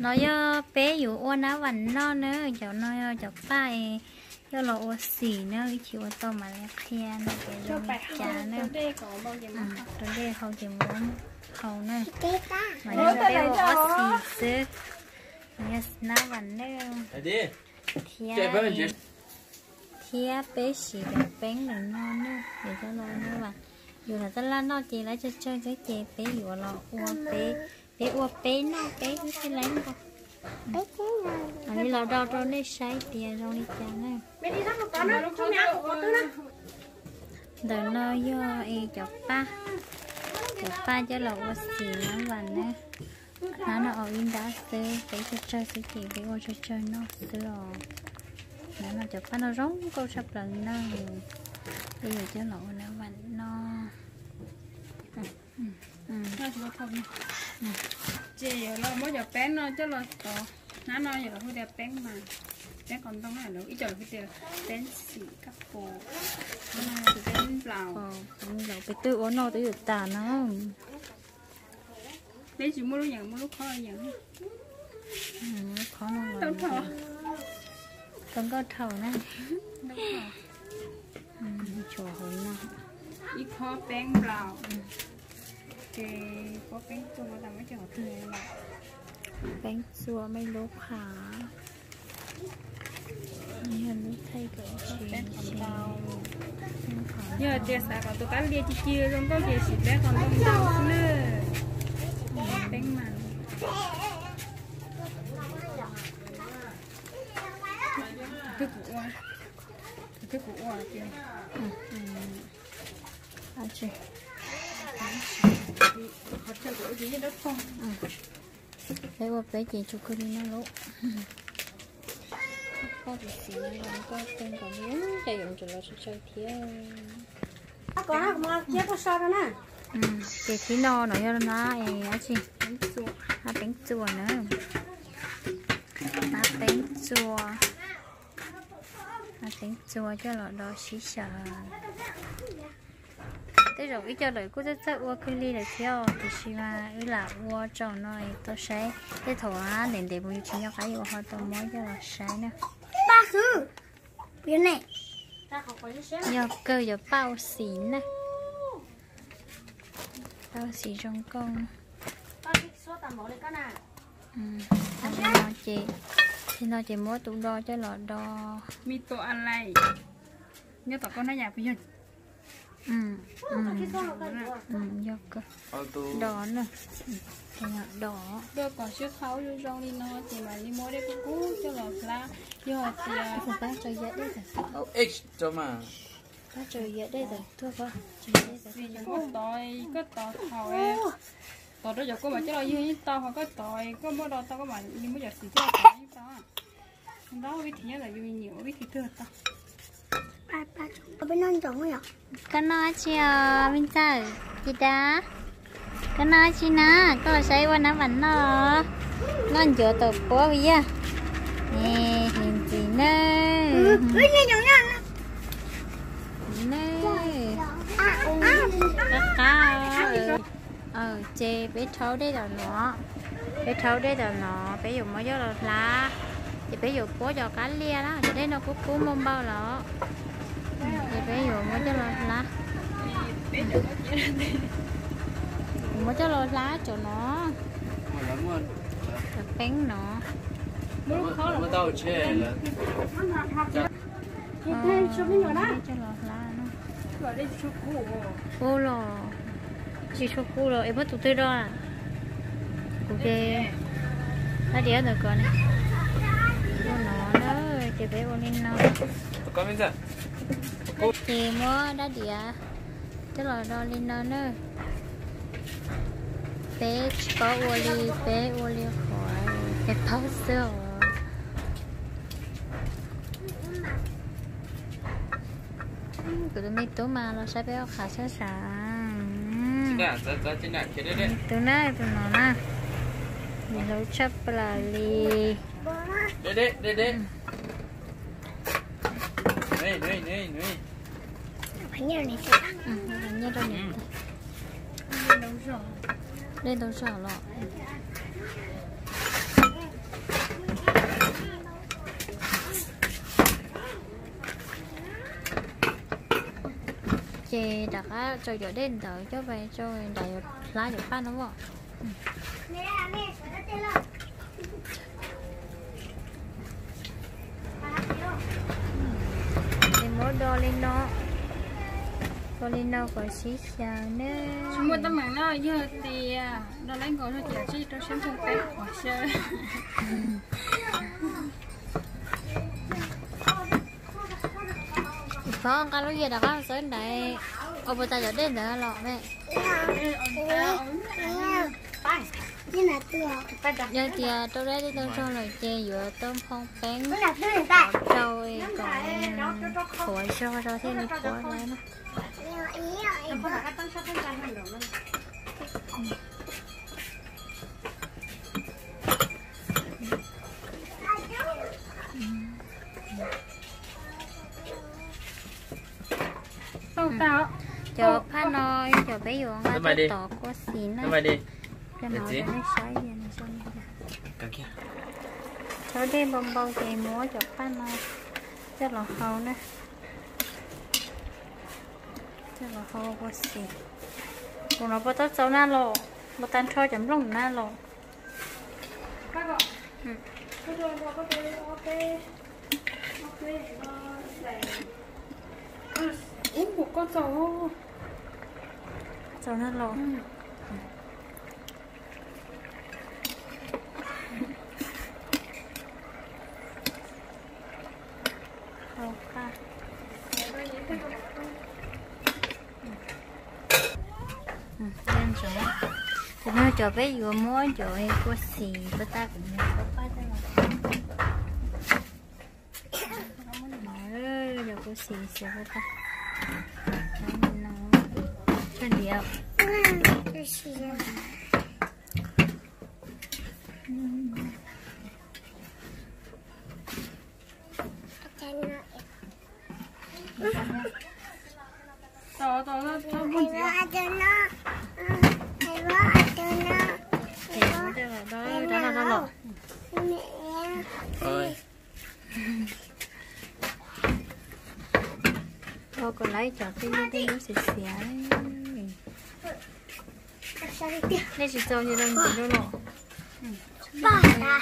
No yog peb yuav ua nab vam noj na, cov no yog cov paj es coj los ua xim na, ib chim ua tau mam li qhia no ces zoo li cas na. Rau dej hau ces muab hau na, mas yog peb ua ob xim xwb, yog nab vam noj thiab, thiab peb siv cov peeb ntawm no na, yuav coj los nab vam. Yus lam taj laj noj ces lawv tsawg tsawg xwb ces peb yuav los ua peb, peb ua peb noj peb xwb thiaj li nkaus. Mam li los do rau nej saib tias zoo li cas na. Ntawm no yog es cov paj, cov paj coj los ua xim nab vam na. Hnab no ua ib nrab xwb, peb tsawg tsawg xwb ces peb ua tsawg tsawg noj xwb os. Hnab no cov paj no zoo nkauj tshaj plaws na, peb yuav coj los ua nab vam noj. Ces yuav los muab cov peeb no coj los tov. Hnab no yog lawv hu tias peeb mas, peeb qos ntoo na, lawv ib co lawv hu tias peeb xim kab pos, peeb nplaum. Peb twb ua noj twb yuav tas no. Peb tsis muaj lub yees, muaj lub khob yees. Lub khob no tau nkauj dhau na. Tshuav hauv no ib khob peeb nplaum. Ces pob peeb txua tas muab coj qhov twg los? Peeb txua mej lub qhov, yog lub thaij kom tsis, yog tias xav kom tus kab lia ci ci zoo nkauj ces siv peeb qos ntoo ntau xwb na. Peeb mas, twb kuv ua, twb kuv ua tias, qhov chaw kuv ua ces yeej dawb paug. Peb ua peb ces tsuas kawg li no lauj. Paj tus xim no zoo nkauj kawg nkaus li, cas yuav tsum los tsawg tsawg thiab. Ces thib no no yog nab es dab tsi? Nab peeb txua na. Nab peeb txua, nab peeb txua coj los do sib xyaw. Tej zaum ib co lawm kuj txawj txawj ua kawg li lawm thiab, tiam sis mas wb lam ua tsaum no tau saib, tej thaum ntev ntev mus yus tsis nco qab yuav ho tau muab coj los saib na. Yog kawg yuav paj ua xim na. Paj ua xim zoo nkauj. Ces, ces no ces muab tus do coj los do. Nyob tom koj na yam puas yog? Yog kawg. Do na. Do. Kom sib qhau zoo zoo li no ces mam li muab dej kub kub coj los hlab. Yog tias, pab tso ya dej tawm, pab tso ya dej tawm tuaj, pab tso ya dej tawm. Vim yus muab tov, koj tov thaum tov rau cov kua mam coj los yug yeej tau, ho koj tov koj muab do tau koj mam li muab cov xim coj los tov yeej tau. Ntau vib thim nyob ntawm yus nyiam ua vib thim twg tau. Koj noj dab tsi os me ntxawm? Ci Dab, koj noj dab tsi na? Koj los saib ua nab vam noj, noj ncuav tau puab vim yog hlis ntxim nawb. Nawb, qab qab. Ces peb rhaub dej tom no, peb rhaub dej tom no, peb yuav muab coj los hlab. Ces peb yuav puab cov qab liaj na, cov dej no kub kub npau npau los. Ces peb yuav muab coj los hlab. Yuav muab coj los hlab cov no, cov peeb no. Coj los hlab no. Ub los, tsis tshua kub los es muab tus twg do? Kuv ces, dab diav ntawm ko ne. Ua no na, ces peb ua li no. Ces muab dab diav coj los do li no na. Peb tsis paub ua li, peb ua li qhov peb paub xwb os. Kuv tus me tub mas los saib peb ua qhav sab sav. Tus na, tus no na, nws hlub tshaj plaws li. Nyiaj rau nws. Dej ntau zog los. Ces rov qab tsaus cov dej ntawd coj pais rau nram yuav hlab cov paj no as. Ces muab do li no, do li no kom sib xyaw ne. Tsis muaj teeb meem no, yog tias do lawv nkaus no ces tsij rau siab ntseeg peb qhov xyaw. Thov nqa lub yias rov qab txawb ntawd, ua puas tas cov dej ntawd los me. Yog tias rau dab tau zog lawm ces yuav tau nphoo peeb rau kom qhuav zog rau thiaj li qhuav na. Cov phaj no yog cov peb yuav nqa tuaj tov kua xis na. Cov no nej saib, tsau dej npau npau ces muab cov phaj no coj los hau na. Coj los hau kua xis. Tus no puas tau txaus na los, puas tag nrho cov nplooj na los. Txaus na los. Ces no cov peb yuav muab cov kua xis puas tag kuv muab pab coj los. Cov kua xis xis puas tag. Coj diav. Ua kom lawv cov tej no tej lub xiav xiav. Nej tsis txaus ces rau ntxiv rau los. Mas a naj na.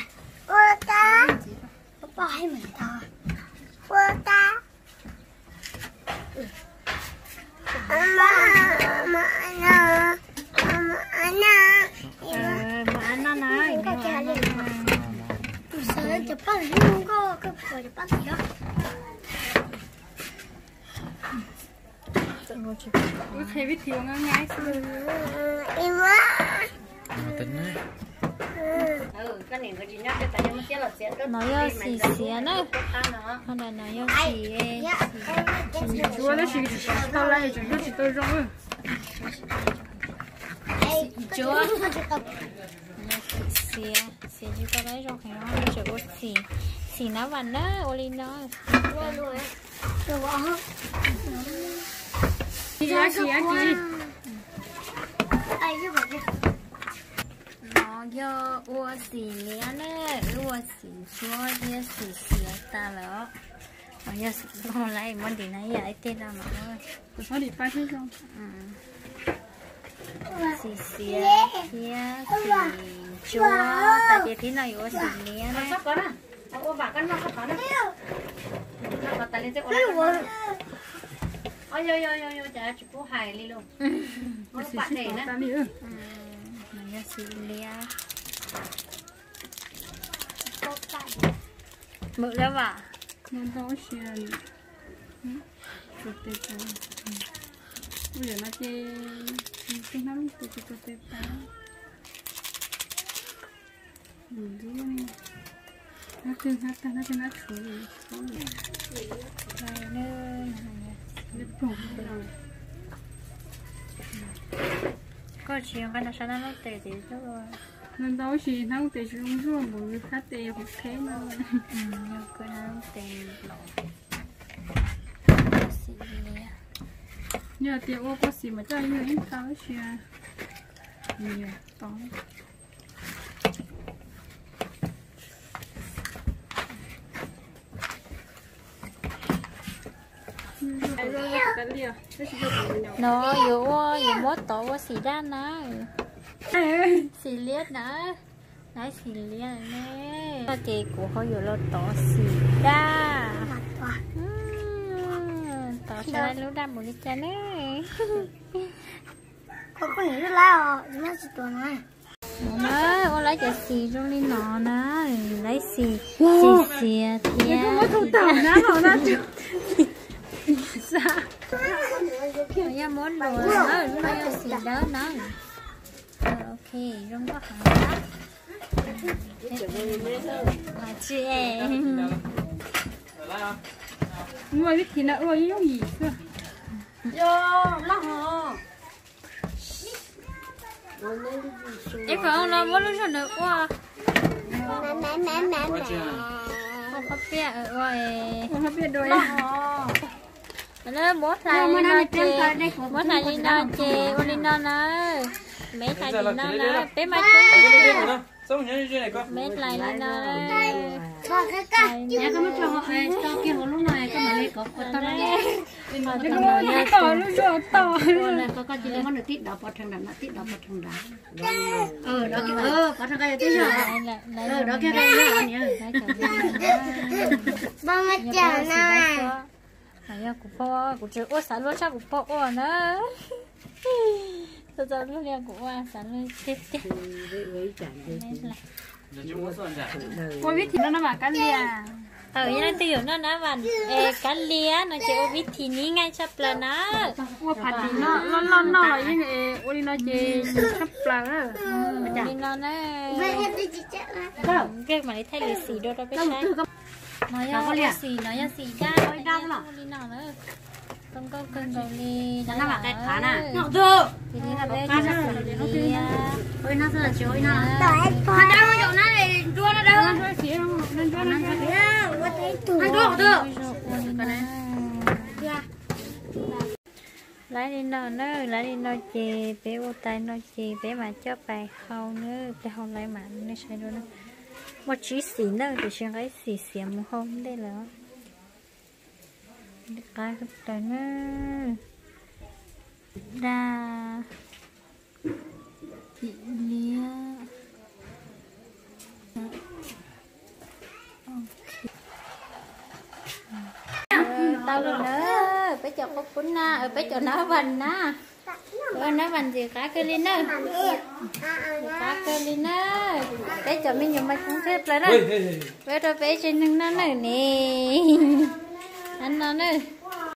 Wb qhia vib thi ua nab nab xwb. No yog xim xiav na. Qhov ntawm no yog xim, xim ntsuab tab sis tsis tau lawm, tseem nrog tsis tau zoo. Xim ntsuab. Xim xiav, xim tsis tau lawm zoo heev, tseem ua xim, xim nab vam na ua li no. No yog ua xim liab na, wb ua xim ntsuab thiab xim xiav tas lawm os. No yog xim ntsuab lawm, muab ntim na ib yam ib teg no mas. Xim xiav thiab xim ntsuab tas ces thib no yuav ua xim liab na. Tsis pub hais li lauj. Yog xim liab. Mawm lawm vam. Ua ntau ua si, ua yam no ces tus hnab lub tes tsis tau tes tau. Hnab twg hnab tag hnab twg hnab tshuav li. Koj tsis nqa nrog sab hnab lub tes ces coj. Ua ntau ua si hnab lub tes tsis zoo zuaj npaum li hnab tes qhov qheb no. Hnab lub tes los. Yog tias ua kua xim mas coj yog ib tau ib si. Nws yuav tau. No yuav ua, yuav muab tov ua xim daj na. Xim liab na. Lawv xim liab ne. Ces kuv ho yuav los tov xim daj. Tov saib lub daj mus li cas ne. No na, ua lawv cov xim zoo li no na. Lawv xim, xim xiav thiab. Yog muab luas na, lub no yog xim dawb na. Ok, zoo nkauj heev na. Tsis es. Muaj vib thi no ua yooj yim xwb. Es kom no muab lub zog ntawd ua. Ua qhob piaj ua es. Muab hlais li no ces, muab hlais li no ces ua li no na. Meb hlais li no na, peb mas coob. Meb hlais li no. Koj cia li muab nws tib dov pov rhees nram no, tib dov pov rhees nram. Pov rhees nram, tib dov pov rhees nram. Yog kuv pog, kuv tsis ua xav luaj tshaj kuv pog ua na. Txhua txhua lub li kuv ua xav luaj tiag tiag. Ua vib thi no na mas kab lias. Yog leej twg yuav noj na mas es kab lias no ces ua vib thi ni nqaij tshaj plaws na. Ua phav tim no loj loj noj los yeej ua li no ces tshaj plaws na. Li no na. Nkawd mam li thaij lwm xim dua rau peb saib. No yog xim, no yog xim daj, ua li no na. Zoo nkauj kawg nkaus li. Ces li no peb tsis xim liab. Laiv li no na, laiv li no ces peb ua tais no ces peb mam coj pais hau na, peb hau laiv mam nej saib dua na. Muaj tsib xim na, tiam sis nqa ib xim xiav mus hau ntej lawm. Qab plaws na. Daj, xim liab. Tau lawm na, peb cov qub pub na, peb cov nab vas na. Nab vas ntxim qab kawg li na. Qab kawg li na. Peb cov me nyuam mas coob tshaj plaws na. Peb rau peb tsev neeg noj na ne. Nab no na.